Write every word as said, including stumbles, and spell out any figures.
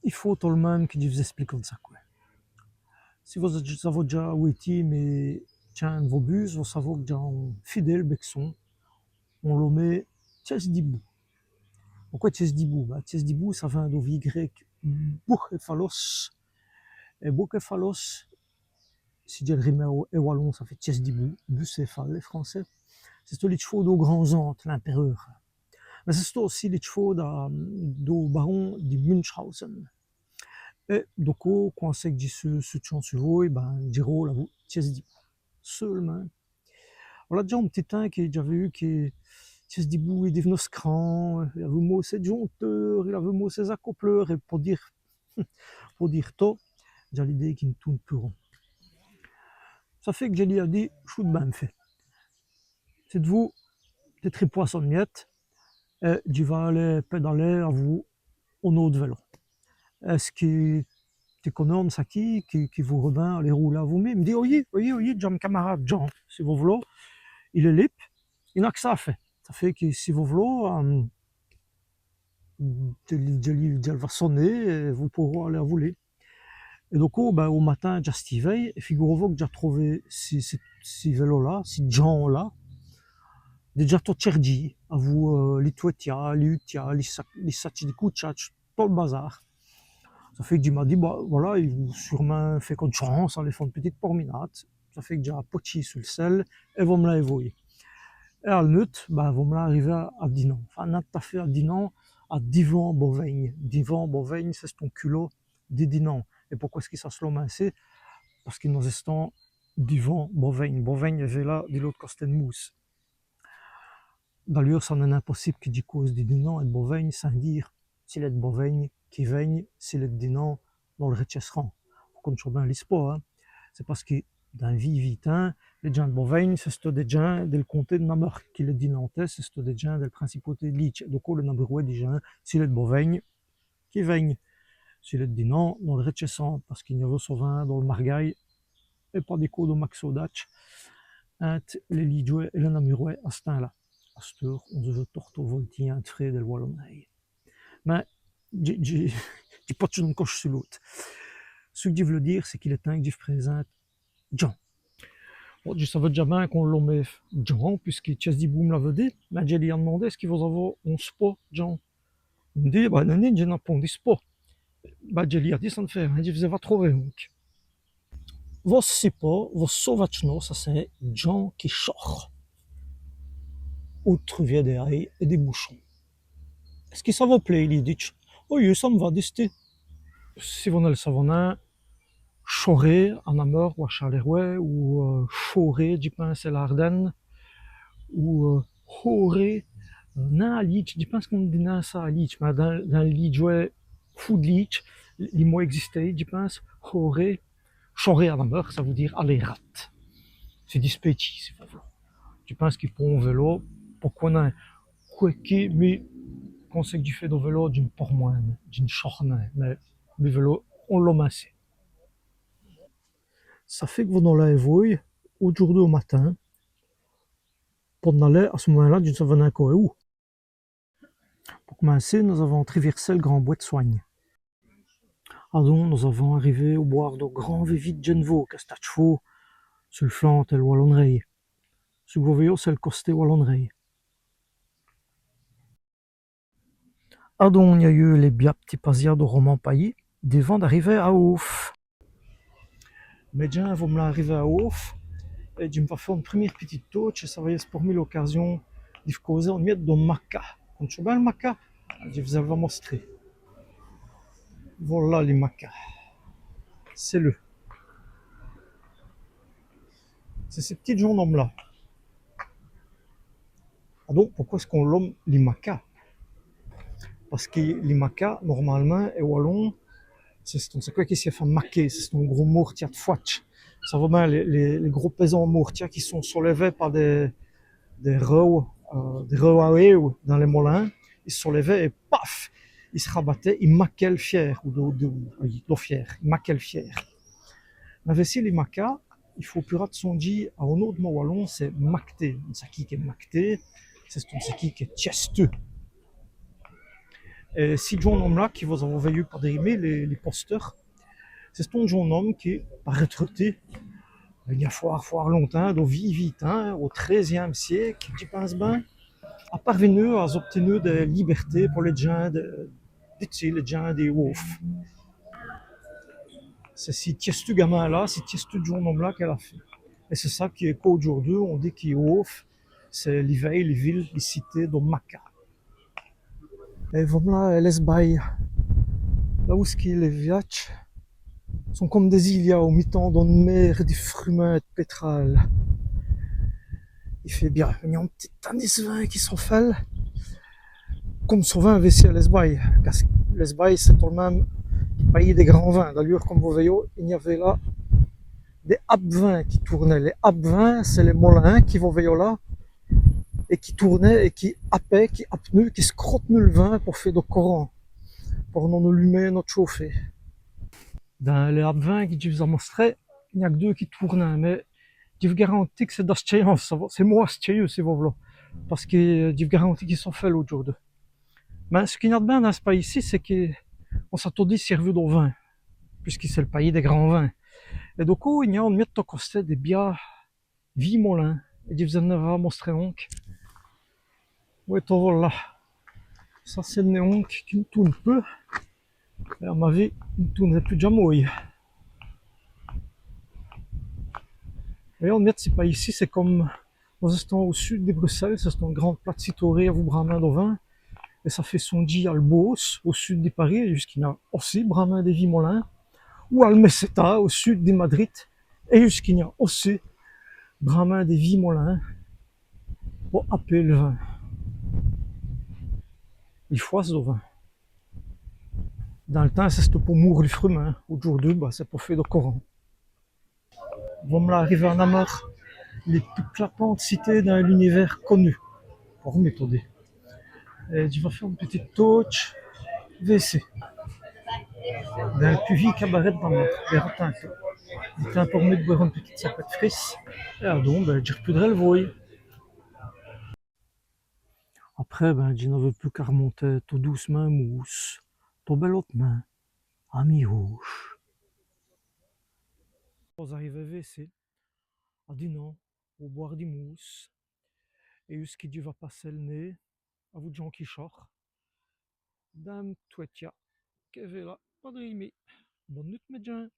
I faut tot l' min.me qui dji v's-èsplique one saqwè. Si vos-avoz dèdja wéti mès tchants vos bûs, vos savoz qu' dj'a on fidéle bèsson, on l' lome Tièsse-di-boû. Poqwè Tièsse-di-boû ? Bin, Tièsse-di-boû, ça vint do vî grèc boucéphalos. Èt boucéphalos, si dji l' rimèt è walon, ça faît Tièsse-di-boû, bucéphale è francès. C'èsteût li tch'fau do grand Zande, l'impèreûr. Mès c'èsteût ossi li tch'fau do, do baron di Münchhausen. Èt do côp, qwand c'èst qu' dji seû su tchant su vôye, bin, dji rôle avou Tièsse-di-boû. Seûlemint, vola dèdja on p'tit timps qui dj'aveu yu qui Tièsse-di-boû, i div'neût scran, il aveût mau sès djonteurs, il aveût mau sès acopleurs, èt po dîre, po dîre tot, dj'a l'idéye qu'i n' toûne pus rond. Ça faît qu' dji lî a dit, choûte bin m' fé. C'èst d' vous, dès tripwèsses one miète, èt dji va aler pèdaler avou on-ôte vélo. Èst-ce qui tè conèhèz one saquî qui, qui voûrè bin aler rôler avou mi ? I m' dit, oyi, oyi, oyi, dj'a m' camarâde Jean, si vos v'loz, il èst lîbe, i n'a qu' ça a fé. Ça faît qui si vos v'loz, euh, dji lî, dji lî, dji l' va soner, èt vos pôroz aler avou li. Èt do côp, bin, au matin, dj'a stî vèy, èt figurez-vous qui dj'a trové ci, ci, ci vélo-là, ci Jean-là, dèdja tot tchèrdjî, avou, euh, li twètia, li hutia, li sa-, li satchs di coutchatch, tot l' bazâr. Ça faît qu' dji m'a dit, bah, vola, i vout seûlemint fé conèchance, aler fé one pitite porminâde. Ça faît qu' dj'a potchî su l' sèl, èt vo-m'-la èvoyî. Èt al nut', bin, vo-m'-la arivé a, a Dinan. Enfin, nin tot-à faît a Dinan, a Divan-Bovègne. Divan-Bovègne, c'è-st-on culot di Dinan. Èt poqwè èst-ce qui ça s' lome insi ? Pace qui nos-èstans divant Bovègne. Bovègne èst vêla di l'ôte costé d' Moûse. D'alieûrs, ça n'èst nin possibe qui dj' cause di Dinan èt d' Bovègne sins dîre, s'il èst d' Bovègne, qu'i vègne, s'il èst d' Dinan, nos l' rètchèss'rans. Vos con'choz bin l'istwêre, hin. C'èst pace qui, dins l' vî, vî timps, lès djins d' Bovègne, c'èsteût dès djins dèl comté d' Nameur, qui lès Dinantès, c'èsteût dès djins dèl principauté d' Lîdje. Donc, lès Namurwès dîjeût, s'il èst d' Bovègne, qu'i vègne. S'il èst d' Dinan, nos l' rètchèss'rans, pace qu'i gn-aveût sovint dol margaye, èt pa dès côps do macsôdatche, inte lès Lîdjwès èt lès Namurwès a ç' timps-là. Asteûre, on s' vèt tortos voltî inte frés dèl Walon'rèye. Mins, dji, dji, dji potche d'one coche su l'ôte. Ç' qui dj' v'leû dîre, c'èst qu'il èst timps qui dj' vos présinte Jean. Bon, dji saveu jamês qu'on l' lomeut Jean, pusqui Tièsse-di-boû m' l'aveut dit, mins dji lî a d'mandé: « Èst-ce qui vos-avoz on spot, Jean ? » I m' dit : « Bah, nèni, dji n'a pont d' spot. » Bah, dji lî a dit : « Ça n' fêt rén, dji vos-è va trover onk. » Vosse spot, vosse sauvadje no, ça c'èst Jean qui chore. Ôte truviè dès hayes èt dès bouchons. « Èst-ce qui ça vos plét ? » lî dit-dj'. « Oyi, ça m' va, » dist-i. Si vos n' èl savoz nin, chorer, a Nameur ou a Châlèrwè, ou, euh, chorer, dji pinse, è l'Ârdène, ou, euh, horer, euh, nin, a Lîdje, dji pinse qu'on dit nin ça a Lîdje, mins dins, dins l' Lîdjwès foû d' Lîdje, li mot ègzistéye, dji pinse, horer, chorer a Nameur, ça vout dîre aler rade. C'èst dispêtchî, si vos v'loz. Dji pinse qu'i pont on vélo, poqwè nin. Qwè qui, mi, quand c'èst qu' dji fé do vélo, dji m' pormwin.ne, dji n' chore nin, mins mi vélo, on l' lome insi. Ça fêt qu' vos-ènn' alez vôye, audjoûrdu au matin, po-z-aler, a ç' momint-là, dji n' saveu nin co èwou. Po c'mincî, nos-avans trivièrsè l' grand bwès d' Soigne. Adon, nos-avans arivé au bwârd do grand vèvî d' Genevot, qu'èst a tch'fô su l' flanc dèl Walon'rèye. Ç' qui vos vèyoz, c'èst l' costé Walon'rèye. Adon, i gn-a yeû lès bias p'tits pasias do Roman Payis, divant d'ariver a Hôve. Mès djins, vos-m'-la arivé a Hôve, èt dji m' va fé one prumêre pitite tâtche, èt ça va yèsse por mi l'ocâsion di v' causer one miète do maca. Con'choz bin l' maca ? Dji vos-è va mostrer. Vola li maca. C'èst lu. C'èst ç' p'tit djon.ne ome-là. Adon, poqwè èst-ce qu'on l' lome li maca ? Pace qui li maca, normalemint, è walon, c'è-st-on, c'èst qwè qui s' fêt maquer, c'è-st-on gros môrtia d' fwadje. Ça vos-èvoquez bin lès, lès, lès gros pèsants môrtias qui sont solèvès pa dès, dès reûwes, euh, dès reûwes a hêwes dins lès molins, i s' solèvèt èt paf, i s' rabatèt, i maquèt l' fiêr, ou do, do, oyi, do fiêr, i maquèt l' fiêr. Mins vêci, li maca, i faut pus rade sondjî a on-ôte mot walon, c'èst maqueter. On saquî qu'èst maqueté, c'è-st-on saquî qu'èst tchèstu. Èt ci djon.ne ome-là qui vos-avoz vèyu pa-drî mi, lès, lès posters, c'è-st-on djon.ne ome qui, pa rètrèté, i gn-a fwârt, fwârt lontins, do vî, vî timps, au trêzième siéke, dji pinse bin, a parvinu a-z-obtinu dès libèrtés po lès djins d', d' ci, lès djins dès Wauves. C'èst ci tièstu gamin-là, ci tièstu djon.ne ome-là qu'èle a faît. Èt c'èst ça qui, qu'audjoûrdu, on dit qui Wauves, c'èst li vèye, li vile, li cité do maca. Èt vo-m'-là, l'Hèsbaye. Là ousqu'i lès viyèdjes sont come dès-îles au mitan d'one mére di frumint èt d' pètrâles. I faît bin, i gn-a on p'tit tanis vint qui sofèle. Come sovint vêci a l'Hèsbaye, car l'Hèsbaye c'èst tot l' min.me li payis dès grands vints. D'alieûrs, come vos vèyoz, i gn-aveût là dès hape-vint qui toûrnèt. Lès hape-vint, c'èst lès molins qui vos vèyoz là, èt qui toûrnèt èt qui hapèt, qui hap'nut, qui scrot'nut l' vint po fé do corant, po nos, nos lumer, nos tchaufer. Dins lès hape-vint qui dj' v's-a mostré, i gn-a qu' deûs qui toûrnèt, mins dji v' garantis qui c'èst dès astchèyans, ça va, c'èst mos astchèyeûs, si vos v'loz, pace qui, euh, dji v' garantis qu'i sofèle audjoûrdu. Mins çou qu'i gn-a d' bin dins ç' payis-ci, c'èst qu'on s'a todi sièrvu do vint, pusqui c'èst l' payis dès grands vints. Èt do côp, i gn-a one miète do costé dès bias vîs molins. Èt dji v's-è va mostré onk. Oyi, tot vos-là. Ça c'è-st-on onk qui n' toûne pus. Èt a m' avis, i n' toûn'rè pus jamês. Èt on mèt ça pa-ci, c'èst come, nos-èstans au sud di Brussèle, c'è-st-one grande plate citârîye avou brâmint do vint. Èt ça faît sondjî al Beauce, au sud di Paris, èt djusqu'i gn-a ossi brâmint dès vîs molins, ou al Meseta, au sud di Madrid, èt djusqu'i gn-a ossi brâmint dès vîs molins po haper l' vint. Li fwâce do vint. Dins l' timps, c'èsteût po moûre li frumint. Audjoûrdu, bah, c'èst po fé do corant. Vo-m'-là arivé à Nameur, li pus clapante cité dins l'univêrs conu, por mi todi. Èt dji va fé one pitite tâche vêci. Dins l' pus vî cabarèt d' Nameur, vêci, atindoz. I èst timps por mi d' bwêre one pitite sapète frisse. Èt adon, bin, dji r'pondrè l' vôye. Après, bin, dji n'aveû pus qu'a r'monter tot doûcemint Moûse, tot bèlotemint, a mi-âdje. Nos-arivéns vêci, à Dinan, au bwârd di Moûse, èt djusqu'i va passer l' nêt, avou Djan Quichot, dins m' twètia, qui v'la pa-drî mi. Bone nût, mès djins.